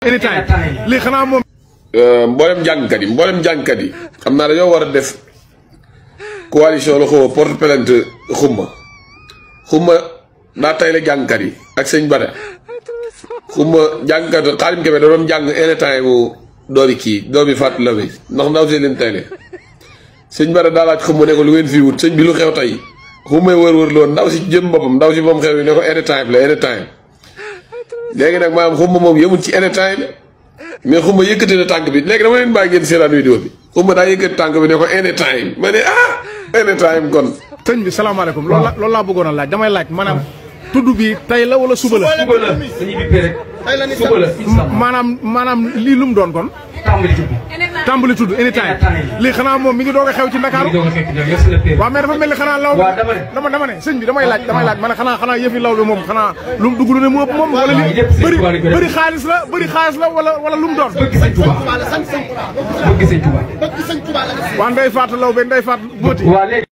anytime lii xanaa moom. mboolem jàngkat yi xam naa dañoo war a def coalition la xaw porte plainte xumma daa tayle jàngkat yi ak sëñ Bada xumma jàngkat Xaadim Kebe da doon jàng anytime mu doomi Fatou Laobé ndax ndaw see leen tayle sëñ Bada daa laaj xumma ne ko lu ngeen fii wut sëñ bi lu xew tey xummay wër loon ndaw si jëm boppam ndaw si moom xew yi ne ko anytime la anytime léegi nag maanaam xumma moom yëmul ci anytime mais xumma yëkkati na tànk bi léegi dama leen bàyyi ngeen seetaan vidéo bi xumma daa yëkkati tànk bi ne ko anytime ma ne anytime kon. sëñ bi salaamaaleykum loolu laa bëggoon a laaj damay laaj maanaam tudd bi tey la wala suba la. suba la dañuy bippé rek. suba la maanaam lii lu mu doon kon. tàmbali tudd anytime lii xanaa moom mi ngi doog a xew ci Ndakaaru. waaw mais dafa mel ni xanaa law dama ne sëñ bi damay laaj ma ne xanaa yëfi law bi moom xanaa lu mu dugg lu ne mu ëpp moom wala li bëri xaalis la wala lu mu doon. bëgg sëñ Tuubaa. waa Ndeye Fatou Laobé Ndeye Fatou Moti.